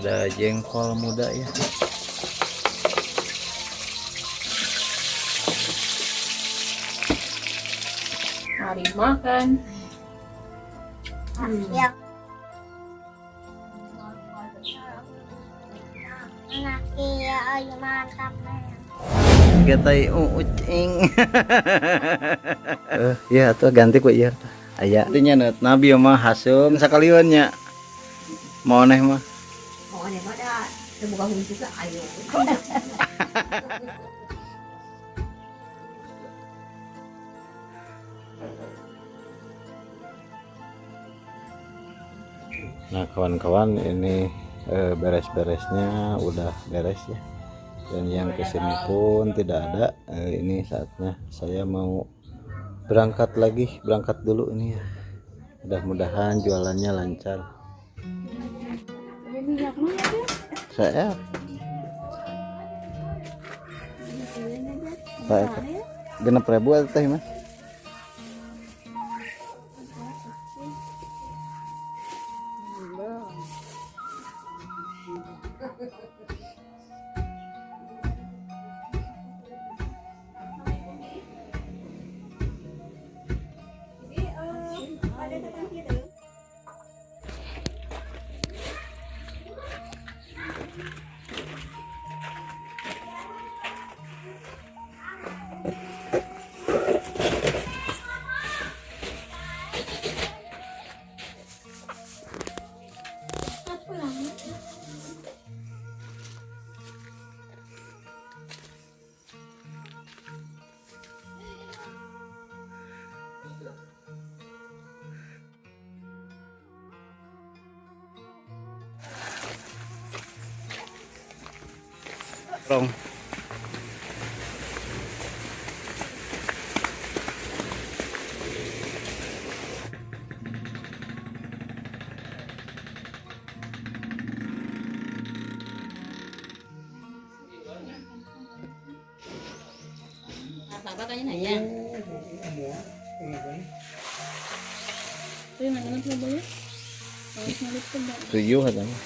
Ada jengkol muda ya. Mari makan. Ya. Iya, ayo mantap. Gatai ucing. Ya atuh ganti ku ieu tah. Aya. Teu nya nabi mah haseum sakalian nya. Mau aneh mah. Mau aneh mah dah. Teu boga huntu ge ayo. Nah kawan-kawan, ini beres-beresnya udah beres ya. Dan yang kesini pun tidak ada. Ini saatnya saya mau berangkat lagi, berangkat dulu ini ya. Mudah-mudahan jualannya lancar. Saya Pak, 6.000 atau teh mas? Rong. Martabak kayaknya nanya. 7 katanya.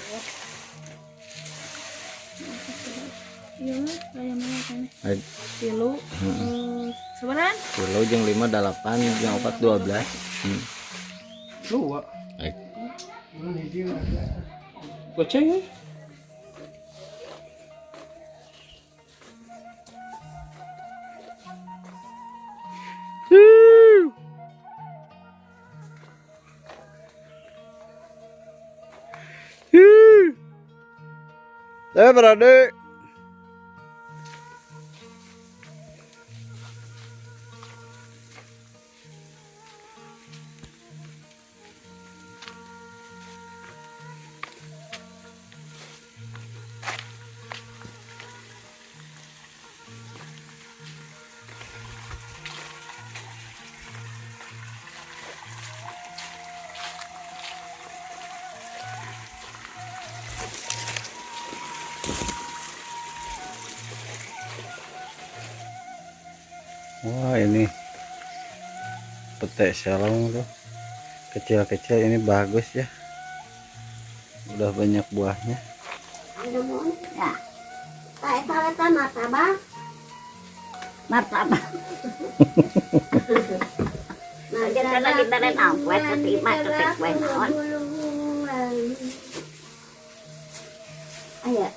Iya lah, kayak mana kan? Ay. Kilo. Sebenarnya? Kilo jeung 5 8 jeung 4 12. Dua. Baik. Goceng ya? Eh, berade. Wah, ini petek selong tuh kecil-kecil, ini bagus ya, udah banyak buahnya. Ya. Eta martabak. Martabak. Aya.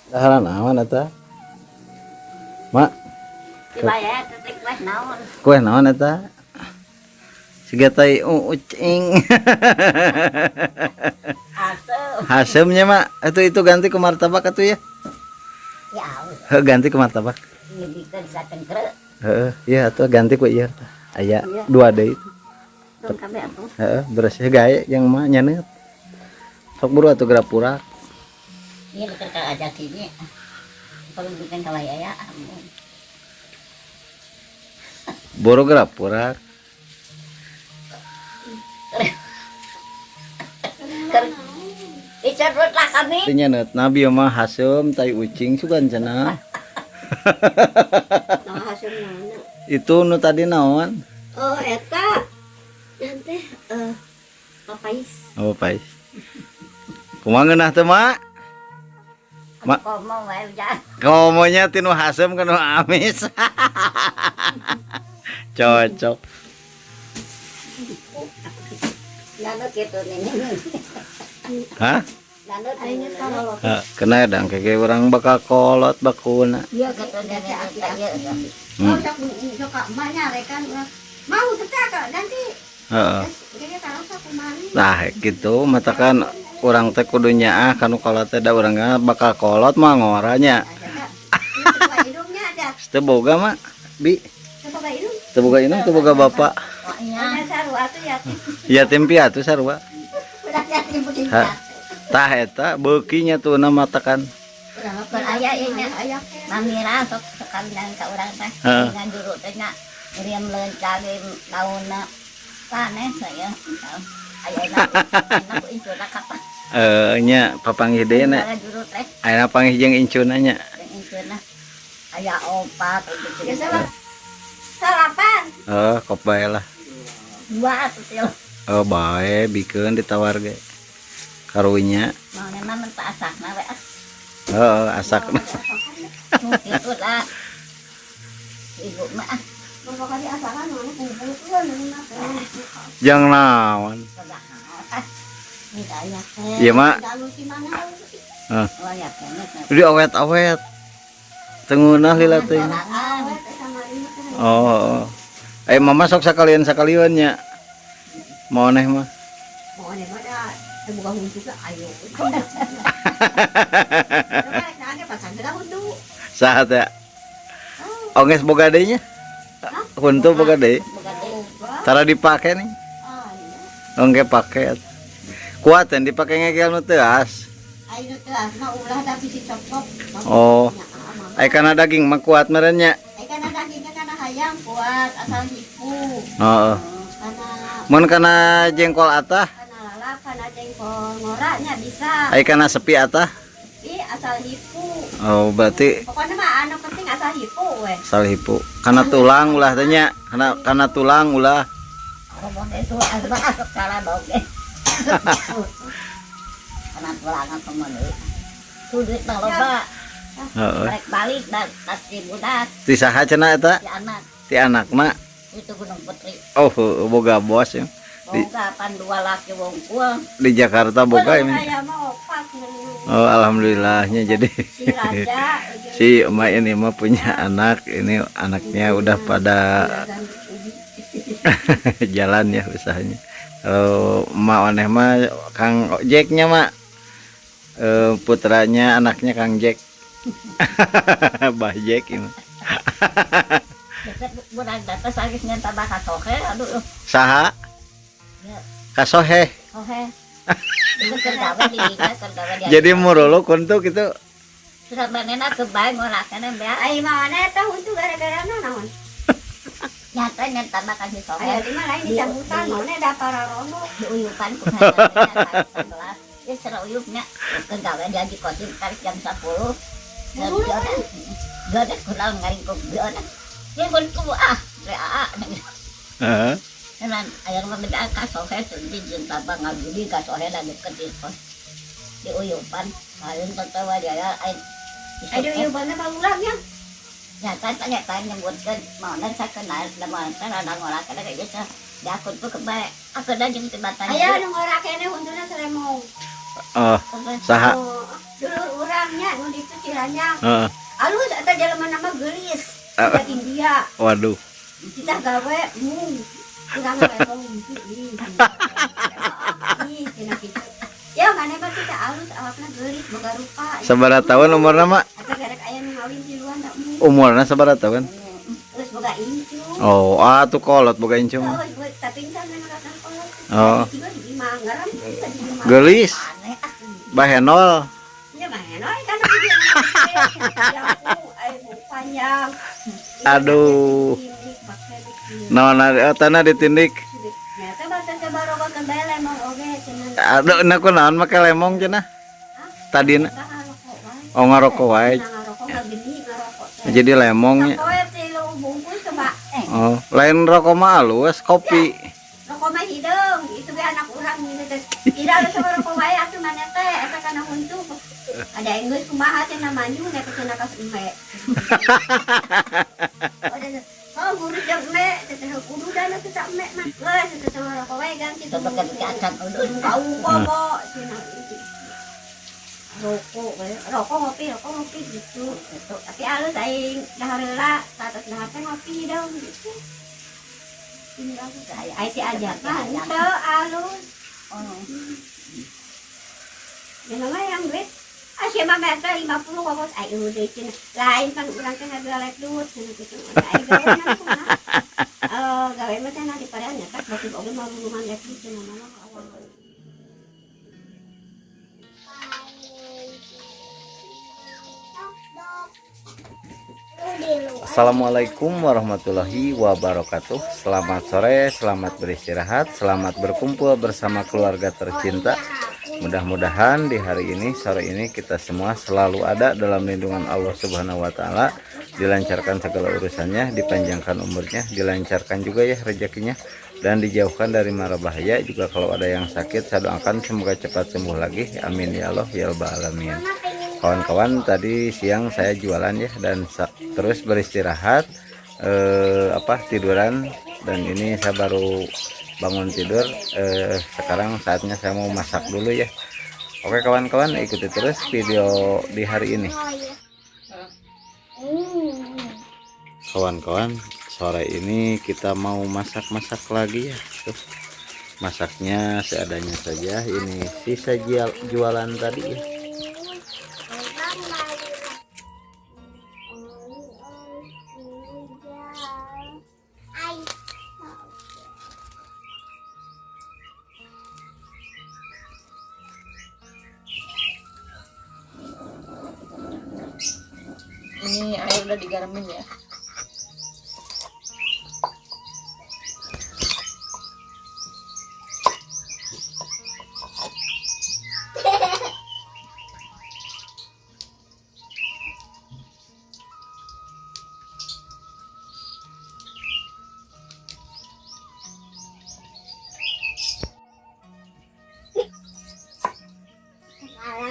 Daharan naon eta? Mak, Dibayar ketik kue naon. Kue naon eta? Siga tai ucing. Asem. Hasemnya mak, itu ganti ke martabak atuh ya. Ya Allah. Heuh, ganti ke martabak. Ngidikeun satengkre. Heeh, iya atuh ganti ku ieu tah. Aya dua deui itu. Tong kabeh atuh. Heeh, beresnya gae yang mah nyaneut. Sok buru atuh geura purak. Ieu keur ka ajak ini. Kalau bukan kalaya ya. Boro geura purak. Dicerut lah kami. Teu nyaneut nabi mah haseum tai ucing sugan cenah. Nah, hasil mana? Itu nu tadi naon? Oh, eta. Nanti papais. Oh, pais. Kumaha ngeunah teu, Mak? Ma- Komo wae ujang. Komonya ti nu haseum ka nu amis. Cocok. Lalu kitu nih. Hah? Lalu Aingnya kalau Hah, kena dang kayak orang bakal kolot bakuna. Iya kitu nenek ieu. Oh, sok sok emaknya rekan mau teteh kak ganti. Heeh. Jadi kalau sok kemari. Nah, gitu matakan urang teh kudu nyaah kanu kolot teh da urang bakal kolot mah ngoranya. Ada hidungnya ada. Teu boga mah, Bi. Coba hidung. Teu boga indung, teu boga bapak. Pokoknya Ada sarua tuh yatim. Yatim piatu sarua. Udah yatim begini. Ha. Tah eta beuki nya tuh matakan. Keur aya ieu nya. Aya Mamira sok sekawinan ka urang teh. Heeh. Dengan juru teh nya meriam leunca ge daunna. Sanes saya. Ayeuna ku incuna kapan? Eh nya papanggih deui na. Juru teh Ayeuna panggih jeung incuna nya. jeung incuna. Aya opat gitu. Ya salah. Salapan. Oh, kop bae lah. Dua atuh teh. Oh, bae bikeun ditawar ge. Karunya. Mau mah mentah asakna we ah. Heeh, asakna. Nu kitu lah. Ibu mah ah. Berapa kali asakan mana kumpul tuh mana. Jang naon? Ah. Ini aya teh. Ieu mah Lalu di mana? Oh ya kene. di awet-awet. Teu ngeunah lila teh. Sorangan. Sama ini kan. Oh, oh. Eh mama sok sakalian sakalian nya. Mau aneh mah. Mau ada mana? Buka huntu ke ayo. Saha teh? Onges boga deui nya? Huntu boga deui. Boga deui. Tara dipake nih. Ongke pake. Kuat yang dipake ngegel nu teuas. Ayo teuas mah ulah tapi si cocok. Oh. Ai kana daging mah kuat meureun nya. Ai kana dagingnya kana hayam kuat asal hipu. Heeh. Kana Mun kana jengkol atah, kana lalap, kana jengkol ngoranya bisa. ai kana sepi atah. Tapi asal hipu. Oh, berarti Pokoknya mah anu penting asal hipu we. asal hipu. Kana tulang ulah teh nya. Kana kana tulang ulah. Ngomong itu asma asok salah dong. Kana tulangan sama deui. Tuh duit mah loba. Heeh. Rek balik dan pasti budak Ti saha cenah eta? si anak Ti anakna. itu Gunung Putri. Oh, heueuh, boga bos ya. Boga pan dua laki wongkul. Di Jakarta boga ini. Saya mah opat mending. Oh, alhamdulillahnya jadi Si raja si emak ini mah punya anak, ini anaknya udah pada jalan ya usahanya. Kalau emak aneh mah Kang Jacknya mak, putranya anaknya Kang Jack. Bah Jack ini. Dekat budak datang sakit nyata bakal sohe aduh. Saha? Ya. Kasohe. Sohe. Itu kergawe di dinya kergawe di. Jadi murulu kuntu gitu. Sudah manena kebae ngorakana bea. Ai mana eta huntu gara-gara naon? Nyata nyata bakal si sohe. Aya di mah lain dicabutan mana da pararono. Diuyupan ku sebelas. Ya seru uyupnya kergawe di Haji Kosim tarik jam 10. Gak ada kurang ngaringkuk gak ada. Ya kun ku ah, rea. Heeh. Kan aya mah beda ka sohe di jeung tabang ngabudi ka sohe da deket di kos. Di uyupan, lain tertawa dia ya ai. Aduh ieu bana balurangnya. Ya kan tanya tanya nyebutkeun maona sakeunal da maona rada ngorak kada kayak gitu. Da aku tuh kebae, aku da jeung tibatan. Aya nu ngorak keneh huntuna seremong. Oh, saha? Oh, dulur urangnya nu ditu Ciranyang. Heeh. Alus eta jelema nama geulis. Ah. Budak India. Waduh. Kita gawe mung. Urang lemong gitu. Ih. Ih, cenah kitu. Ya mana mah kita alus awakna geulis boga rupa. Sabaraha tahun umurna mak? Eta garek aya nu ngawin tiluan da mung. Umurna sabaraha tahun? Geus boga incu. Oh, ah tuh kolot boga incu Oh, mah. tapi kan ngarasan kolot. Oh. Tiba di imah ngaram di imah. Geulis, Aneh ah. bahenol. Ya mah enoy kan di ai panjang. Aduh. Naon oh, tanah ditindik. Nyata bahasa baroga ke lemong oge cenah. Aduh, na kunaon make lemong cenah? Tadina Tah ngarokok wae. oh ngarokok wae. Nah, ngarokok ngageni ngarokok teh. Jadi lemongnya. Sapoe tilu bungkus coba. Oh, lain rokok mah alus, kopi. Rokok mah hideung, itu ge anak urang gitu teh. Ira geus rokok wae atuh maneh teh eta Ada Inggris kumaha cenah maju nek cenah ka eme. Oh, guru jam eme, teteh kudu dana teh tak eme mah. Geus teteh rokok we ganti. Coba kan acan udud. Kau komo cenah. Rokok we, rokok ngopi gitu. Gitu. Tapi alus aing dahar heula, satos dahar teh ngopi dong gitu. Ini aku saya aing diajar mah henteu alus. Oh. Ya nama yang duit ah siapa meter 50 kok ayo udah cenah. Lain kan urang teh ngajual duit cenah kitu. Aing gawe mah kumaha. Gawe mah teh nanti parean nya teh bagi oge mah lulungan rek duit cenah mah awal. Assalamualaikum warahmatullahi wabarakatuh. Selamat sore, selamat beristirahat, selamat berkumpul bersama keluarga tercinta. Mudah-mudahan di hari ini, sore ini kita semua selalu ada dalam lindungan Allah Subhanahu wa Ta'ala. Dilancarkan segala urusannya, dipanjangkan umurnya, dilancarkan juga ya rezekinya, dan dijauhkan dari mara bahaya. Juga kalau ada yang sakit, saya doakan semoga cepat sembuh lagi. Amin ya Allah ya Rabbal alamin. Kawan-kawan, tadi siang saya jualan ya, dan terus beristirahat, tiduran, dan ini saya baru bangun tidur. Sekarang saatnya saya mau masak dulu ya. Oke kawan-kawan, ikuti terus video di hari ini. Kawan-kawan, sore ini kita mau masak-masak lagi ya. Tuh, masaknya seadanya saja. Ini sisa jualan tadi ya. Ini air udah digaramin ya.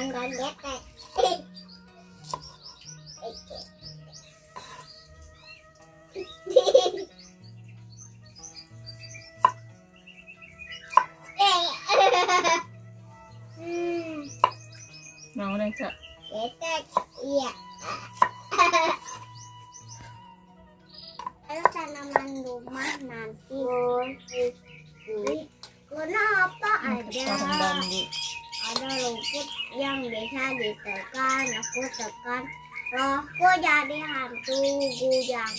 Sekarang gak. Mau Kak? Getek, iya. Kalau tanaman rumah nanti. Kenapa ada? Ada rumput yang bisa ditekan, aku tekan, rohku jadi hantu gudang.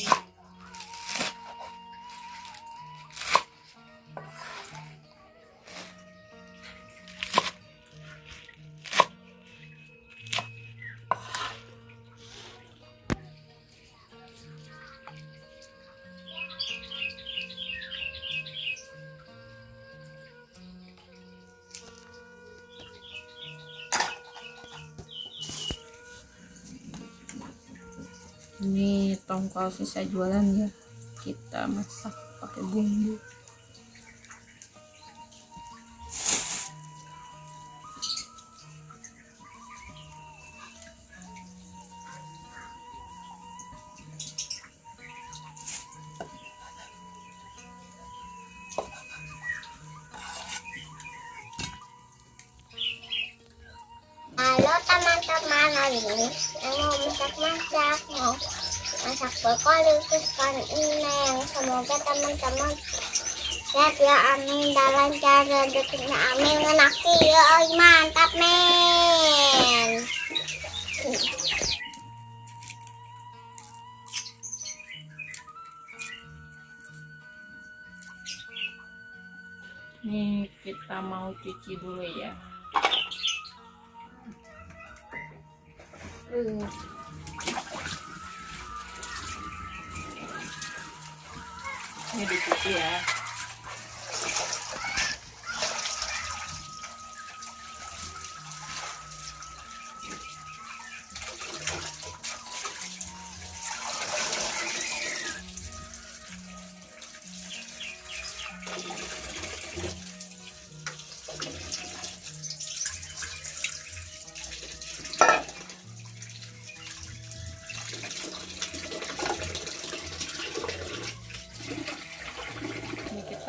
Ini tongkol sisa jualan ya, kita masak pakai bumbu. Halo teman-teman, hari ini saya mau masak-masak, mau masak brokoli kesukaan Neng. Semoga teman-teman sehat ya, amin, dan lancar rezekinya, amin. Ngenaki ya, mantap men. Nih kita mau cuci dulu ya. Ini dicuci ya.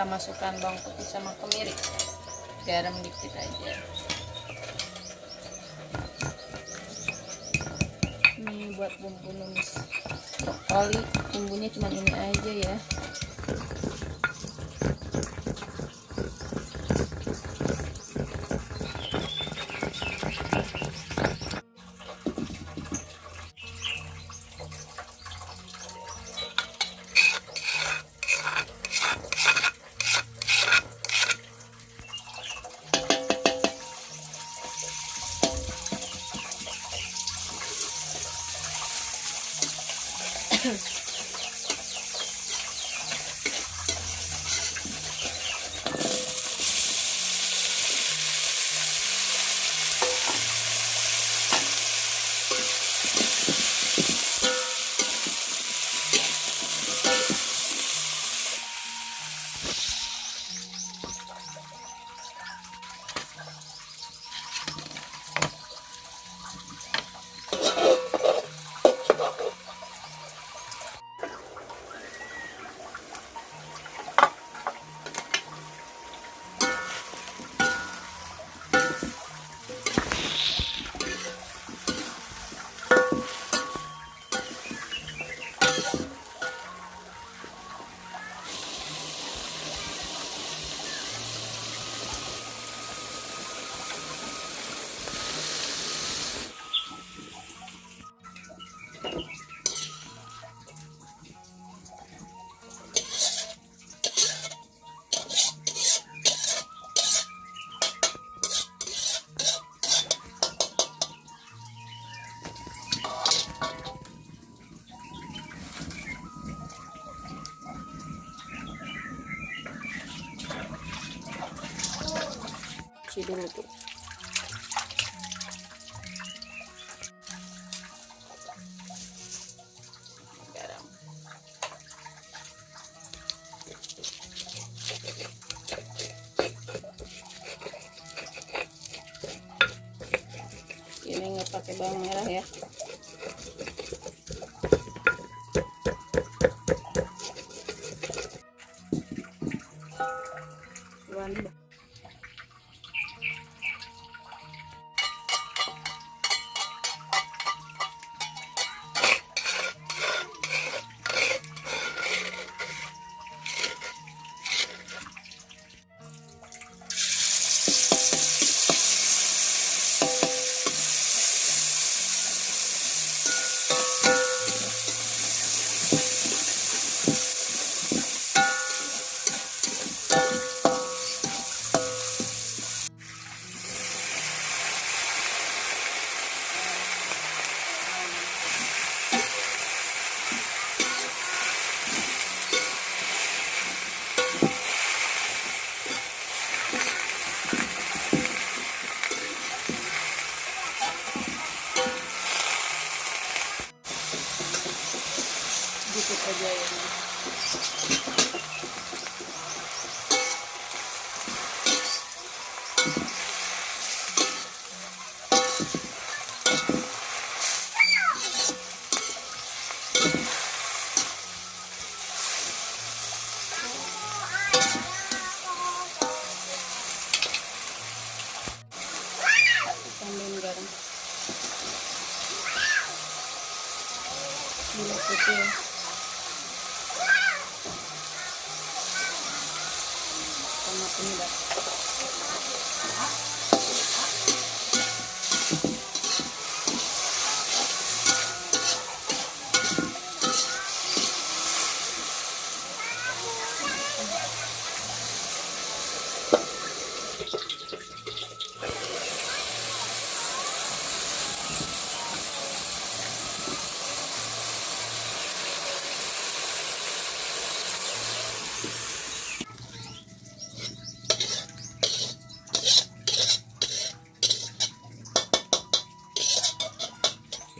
Kita masukkan bawang putih sama kemiri, garam dikit aja. Ini buat bumbu numis brokoli, bumbunya cuma ini aja ya. Cuci dulu tuh. Garam. Ini nggak pakai bawang merah ya. Dikit aja ya. Tambahin garam, gula putih ya. Sama penyedap.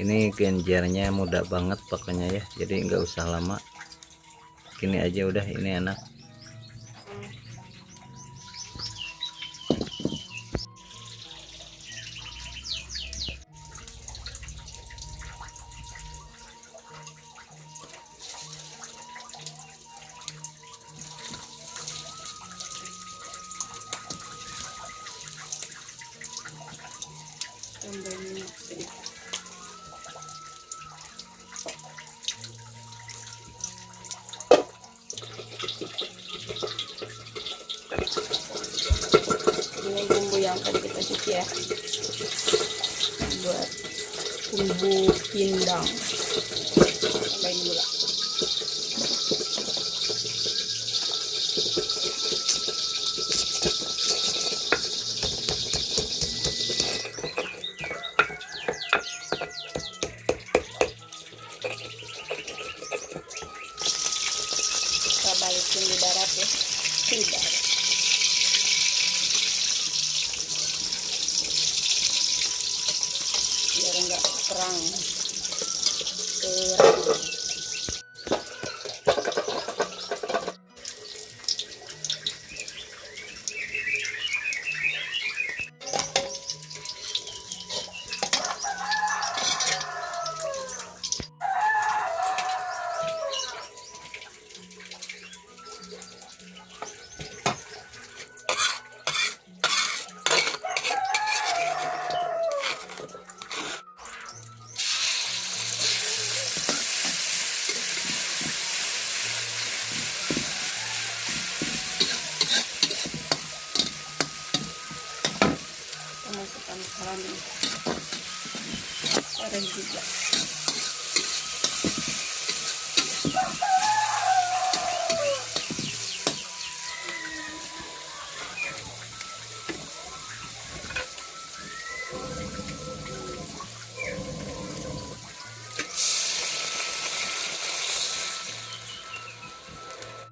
Ini genjernya mudah banget pokoknya ya, jadi nggak usah lama, gini aja udah, ini enak. Yang tadi kita cuci ya, buat bumbu pindang. Tambahin gula. Kita balikin di darat ya, tidak. Biar enggak perang. Perang. Masukkan salam goreng juga.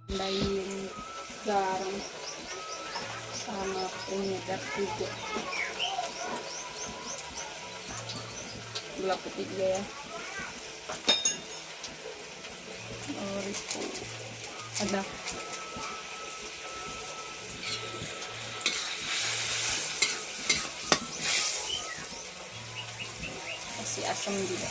Tambahin garam sama penyedap juga. Gula putih juga ya. Ada. Kasih asam juga.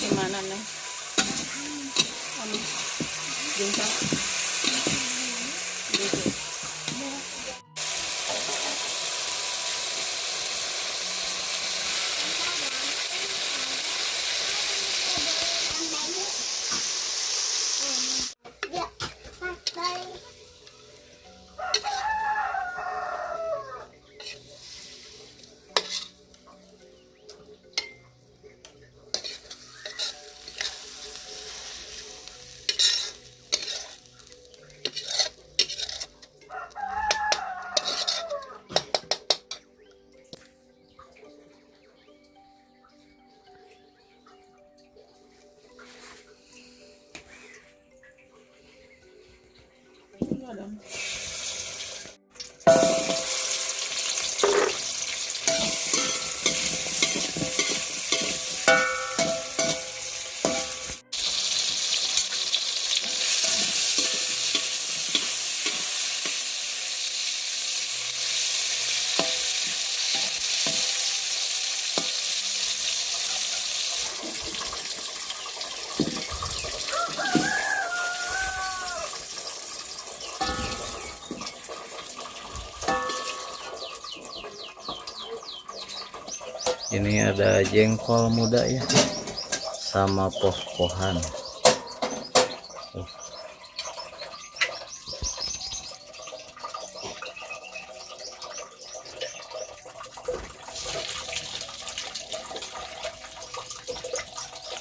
Gimana nih? Ginseng. Gitu. Ya, bye. Dong. Ini ada jengkol muda ya, sama poh-pohan.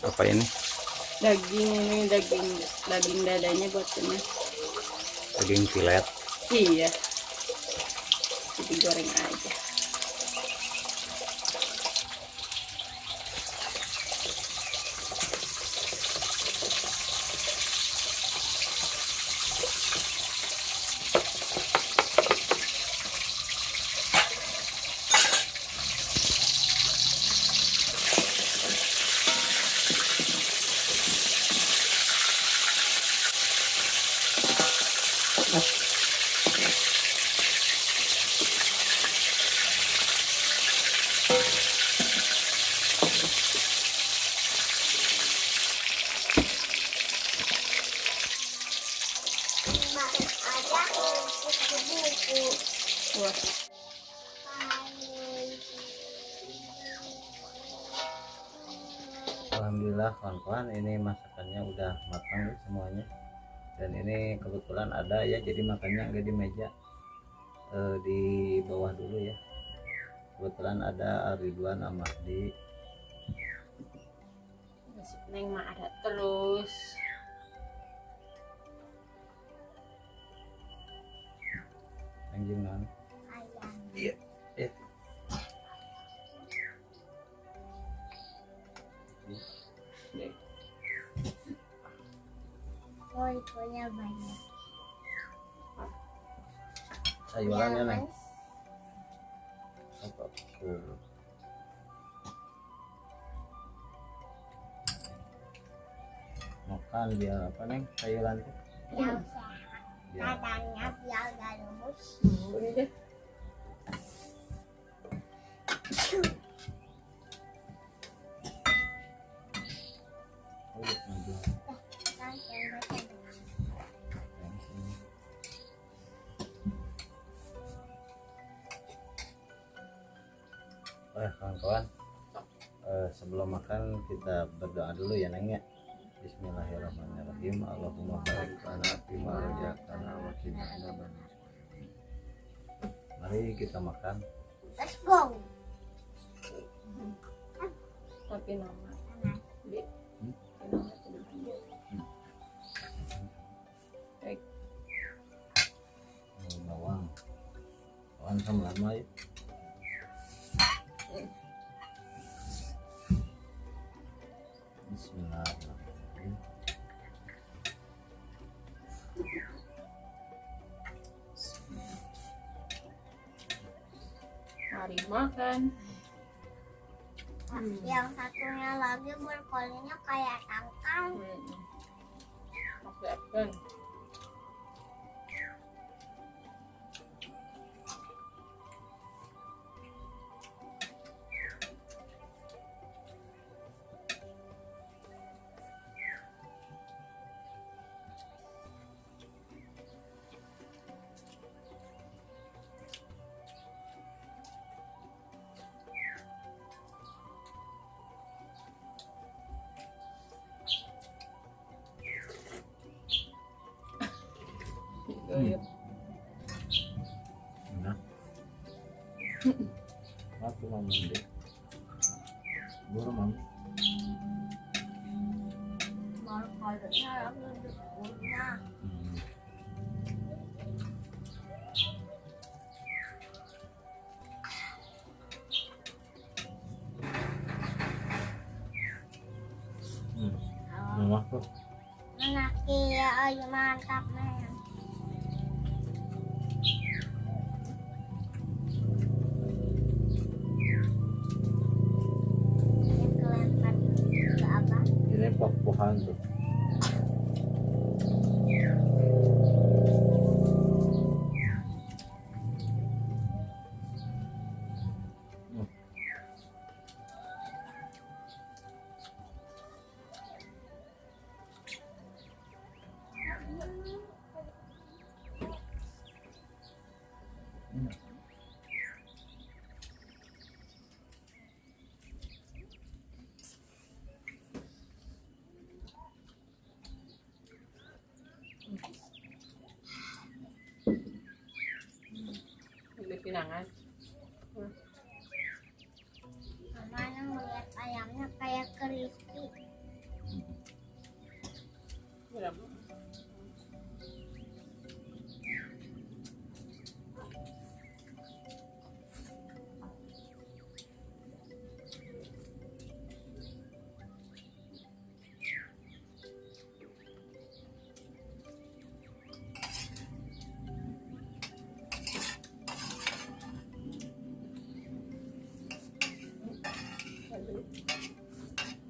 Apa ini? Daging ini, daging dadanya buat ini. Daging filet. Iya. Jadi goreng aja. Wah. Alhamdulillah kawan-kawan, ini masakannya udah matang ya semuanya. Dan ini kebetulan ada ya, jadi makannya nggak di meja, di bawah dulu ya. Kebetulan ada Ridwan Ahmadi. Neng mah ada terus. Anjing nang. Ayam. Iya. Iya. Punya banyak. Sayurannya Neng. Apa? Makan biar apa Neng? Sayuran tuh. Biar sehat. Badannya biar gak lemes. Ini deh. Kawan-kawan, sebelum makan kita berdoa dulu ya Neng ya. Bismillahirrahmanirrahim. Allahumma barik lana fima razaqtana wa qina adzabannar. Mari kita makan. Let's go. Tapi nama. Baik. Bawang. Bawang sama lama ya. Bismillahirrahmanirrahim. Mari makan. Yang satunya lagi brokolinya kayak tangkal. Makan. Enak. Waktu mau mandi. Buru mami. Brokolinya lagi dikunyah. Mama kok. Enak ya, mantap men. Ini poh-pohan tuh. Pinangan. Mama ngeliat ayamnya kayak crispy. Berapa?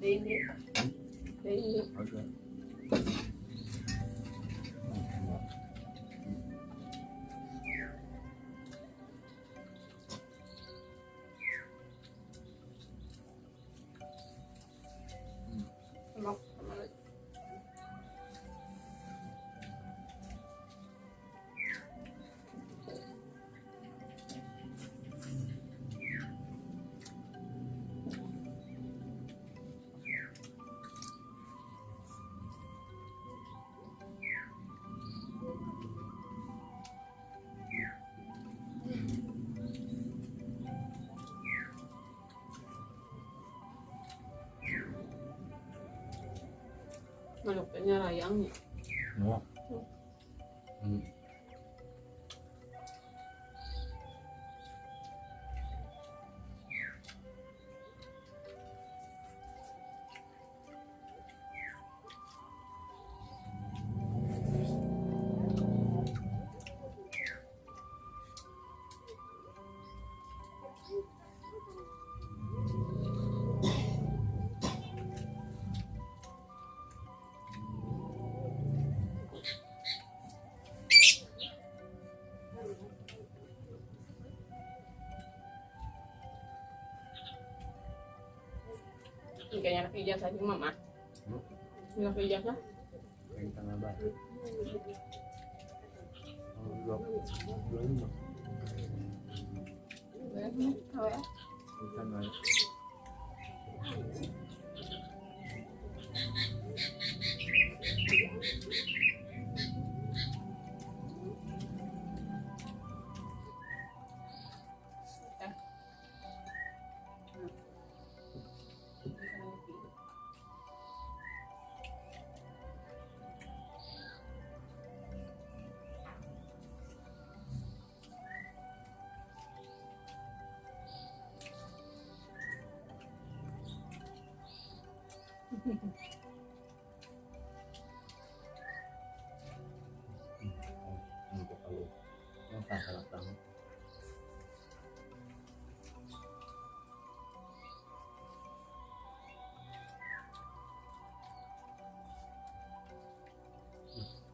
Ini. Oke. Manuknya rayangnya. Oh. Kayaknya anak ijazah sih mama. Anak ijazah? Yang tanggal baru. 25. Tanggal.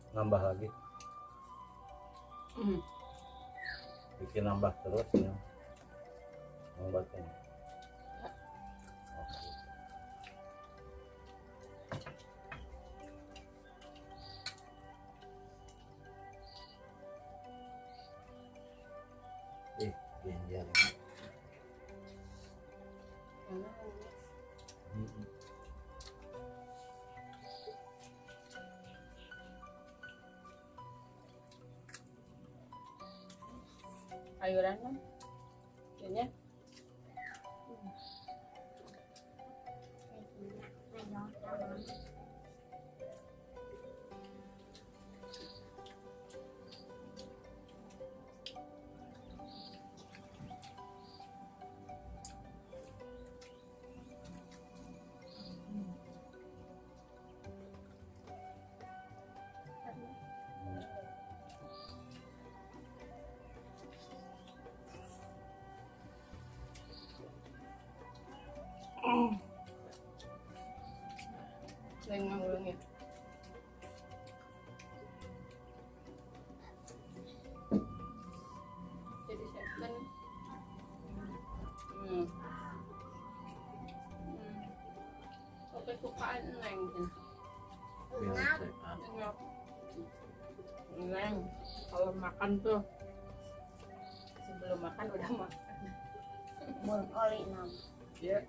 Nambah lagi, bikin nambah terus ya, nambahnya. Oke. Genjer. Sayuran kan kayaknya. Neng ya. Jadi seven. Oke, sukaan neng. Neng, kalau makan tuh sebelum makan udah makan. Brokoli enam. Ya.